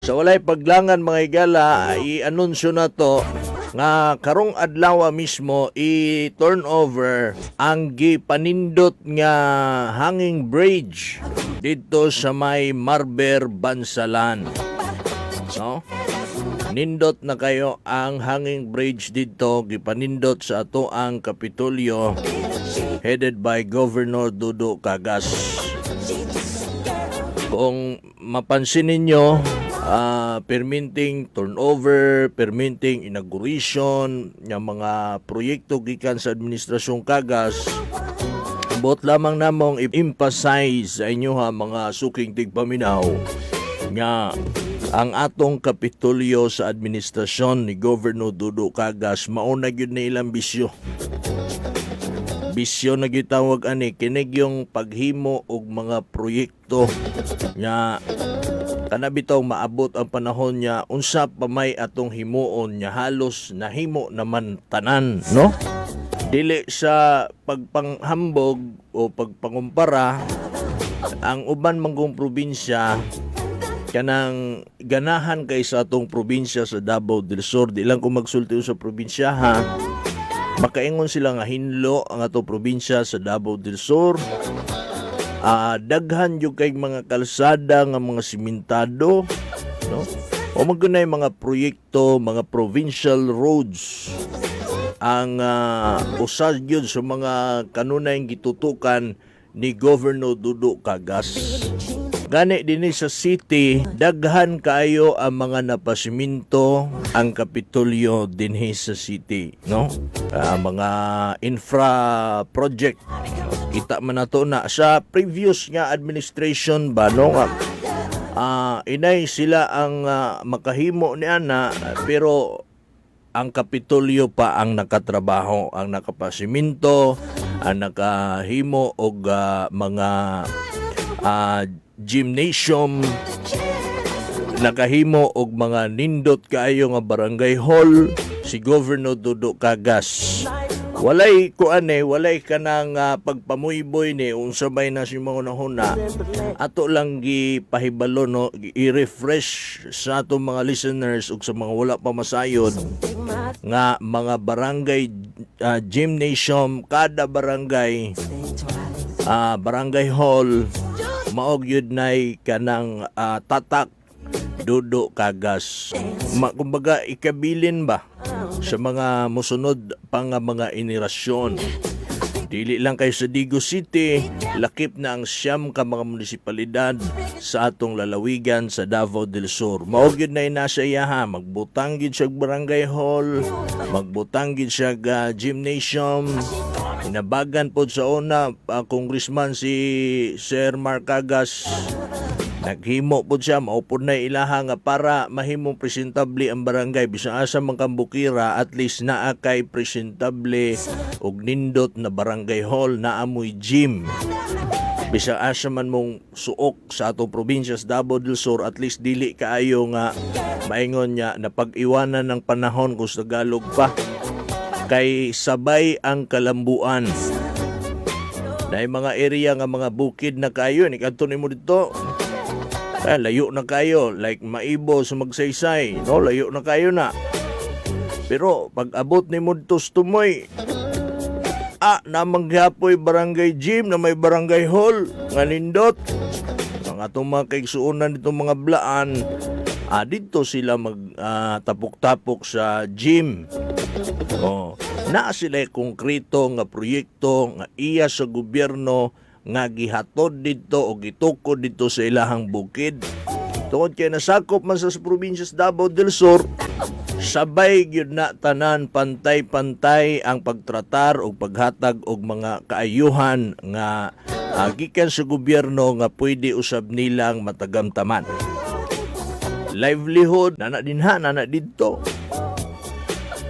Sa walay paglangan, mga higala, i-anunsyo na to nga karong adlaw mismo i-turn over ang gipanindot nga hanging bridge dito sa may Marber, Bansalan. No? Nindot na kayo ang hanging bridge dito, gipanindot sa ato ang Kapitolyo, headed by Governor Dudo Cagas. Kung mapansin ninyo, perminting turnover, perminting inauguration ng mga proyekto gikan sa Administrasyong Cagas, buot lamang namong i-emphasize sa inyo ha, mga suking tigpaminaw, nga ang atong Kapitolyo sa administrasyon ni Governor Dudo Cagas, mao na gyud na ilang bisyo. Bisyo na gitawag ani kinig yung paghimo og mga proyekto nga kana bitaw maabot ang panahon niya, unsa pa may atong himuon niya, halos nahimo naman tanan, no? Dili sa pagpanghambog o pagpangumpara, ang uban manggong probinsya kanang ganahan kay sa atong probinsya sa Davao del Sur. Di lang ko magsulti sa probinsya ha, makaingon sila nga hinlo ang atong probinsya sa Davao del Sur. Daghan jud kay mga kalsada nga mga simentado, no? O maggunay mga proyekto, mga provincial roads ang usa gyud sa mga kanunay gitutukan ni Governor Dudo Cagas. Gani dinhi sa city, daghan kaayo ang mga napasiminto ang Kapitolyo dinhi sa city, no? Mga infra project. Kita man nato na sa previous nga administration ba, no, nga inay sila ang makahimo ni ana, pero ang Kapitolyo pa ang nakatrabaho, ang nakapasiminto, ang nakahimo og mga gymnasium, nakahimo og mga nindot kaayo nga barangay hall si Governor Dudo Cagas. Walay kuan eh, walay kanang pagpamuyboy ni unsa may na si mga hunahuna. Ato lang gipahibalo, no, i-refresh sa atong mga listeners ug sa mga wala pa masayod nga mga barangay gymnasium, kada barangay, barangay hall, mao gyud nay kanang tatak Dudo Cagas. Kumbaga ikabilin ba sa mga musunod pa nga mga henerasyon. Dili lang kay sa Digos City, lakip na ang 9 ka mga munisipalidad sa atong lalawigan sa Davao del Sur. Mao gyud na nasa iya ha, magbutang gyud siya og barangay hall, magbutang gyud siya og gymnasium. Inabagan pod sa una, congressman si Sir Mark Cagas. Naghimo pod siya, mao pod na ilaha nga para mahimong presentable ang barangay bisan asa man kang bukira, at least naa kay presentable ug nindot na barangay hall, naa moy gym. Bisan asa man mong suok sa atong probinsya sa Davao del Sur, at least dili kaayo nga maingon niya na pag-iwanan ng panahon kung sa Tagalog pa. Kay sabay ang kalambuan. Na mga area nga mga bukid na kayo, ni kadto nimo dito, layo na kayo, like Maibo sa Magsaysay, no? Layo na kayo na. Pero pag abot ni mo dito sa Tumoy, namang gihapoy barangay gym na may barangay hall nga nindot. Ang atong mga kaigsuonan dito mga blaan, dito sila mag tapok-tapok sa gym. Oh, naa sila konkreto nga proyekto nga iya sa gobyerno nga gihatod dito o gitukod dito sa ilahang bukid. Tungod kay nasakop man sa probinsya sa Davao del Sur, sabay gyud na tanan, pantay-pantay ang pagtratar o paghatag og mga kaayuhan nga gikan sa gobyerno nga pwede usab nilang matagamtaman. Livelihood, nana dinha, nana didto,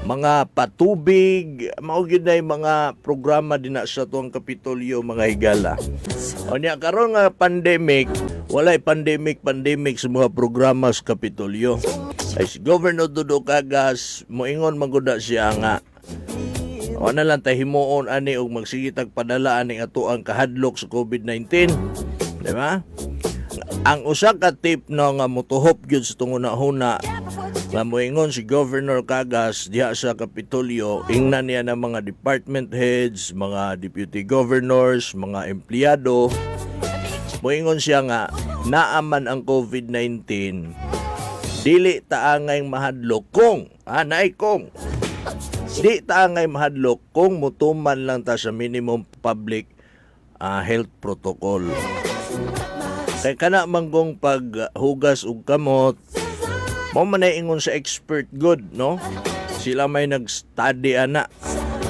mga patubig, mao gyud na yung mga programa din na sa tuang Kapitolyo, mga higala. O niya karon nga pandemic, walay pandemic pandemic sa mga programa sa Kapitolyo. Ay si Governor Dudo Cagas, moingon man gud na siya nga wala lang tay himuon ani og magsige tag padala ani ato ang kahadlok sa COVID-19. Di ba? Ang usa ka tip, no, nga motuhop gyud sa tunguna-huna nga moingon si Governor Cagas diha sa Kapitolyo, ingnan niya ng mga department heads, mga deputy governors, mga empleyado, moingon siya nga naaman ang COVID-19, dili ta angay mahadlok kung naay kung, di ta angay mahadlok kung mutuman lang ta sa minimum public health protocol. Kay kana manggong paghugas og kamot, mao man ay ingon sa expert good, no? Sila may nag-study ana.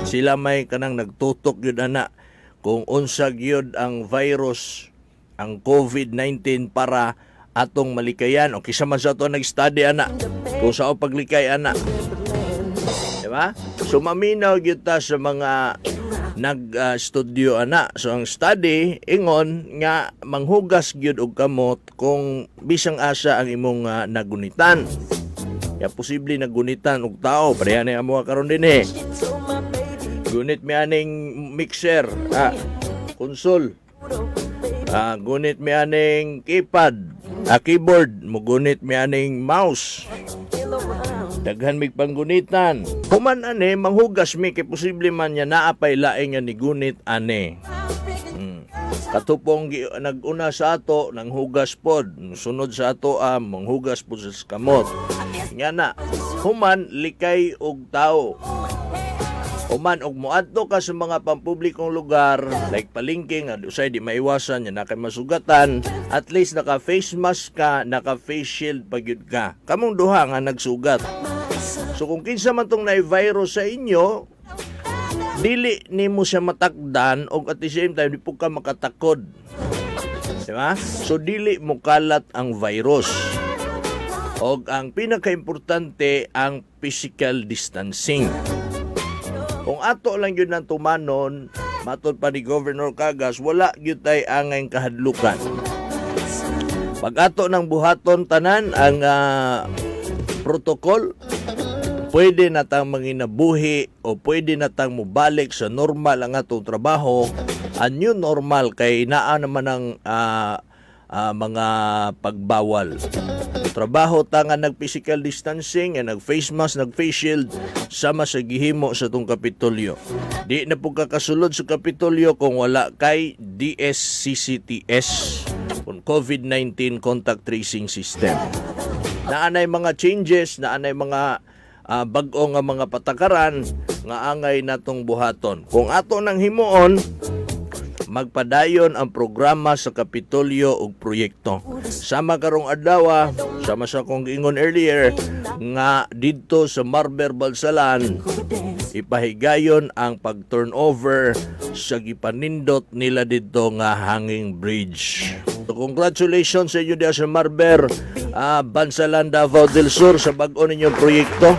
Sila may kanang nagtutok gyud ana kung unsa gyud ang virus, ang COVID-19, para atong malikayan o kisa man sa ato nag-study ana kung sao paglikay ana. Di ba? So maminaw gyud ta sa mga nag-studio ana. So ang study ingon nga manghugas gyud og kamot kung bisang asa ang imong nagunitan. Ya posible nagunitan og tao, pareha na amo karon din eh. Gunit mi aning mixer, console. Gunit mi aning keypad, keyboard, mugunit mi aning mouse. Daghan mig panggunitan. Human ane, manghugas mi kay posible man niya naa pay laing nga nigunit ane. Katupong nag-una sa ato nang hugas pod, sunod sa ato manghugas pod sa kamot. Nga na, human likay og tao. Human og moadto ka sa mga pampublikong lugar like palengke nga usay di maiwasan nga na kay masugatan, at least naka face mask ka, naka face shield pa gyud ka. Kamong duha nga nagsugat. So kung kinsa man tong naay virus sa inyo, dili nimo siya matakdan og at the same time di po ka makatakod. Di ba? So dili mo kalat ang virus. Og ang pinakaimportante, ang physical distancing. Kung ato lang yun ang tumanon, matod pa ni Governor Cagas, wala gyud tay angay kahadlukan. Pag ato ng buhaton tanan ang protocol, pwede na tang manginabuhi o pwede na tang mobalik sa normal ang atong trabaho. Ang new normal kay naa naman ang mga pagbawal. Trabaho ta nga nag physical distancing, nga nag face mask, nag face shield, sama sa gihimo sa tong Kapitolyo. Di na po kakasulod sa Kapitolyo kung wala kay DSCCTS, kung COVID-19 contact tracing system. Naanay mga changes, naanay mga bag-o nga mga patakaran nga angay natong buhaton. Kung ato nang himuon, magpadayon ang programa sa Kapitolyo ug proyekto. Sama karong adlaw, sama sa akong giingon earlier nga didto sa Marber Balsalan, ipahigayon ang pag-turnover sa gipanindot nila didto nga hanging bridge. So, congratulations sa inyo diha sa Marber, Bansalan, Davao del Sur sa bag-o ninyong proyekto.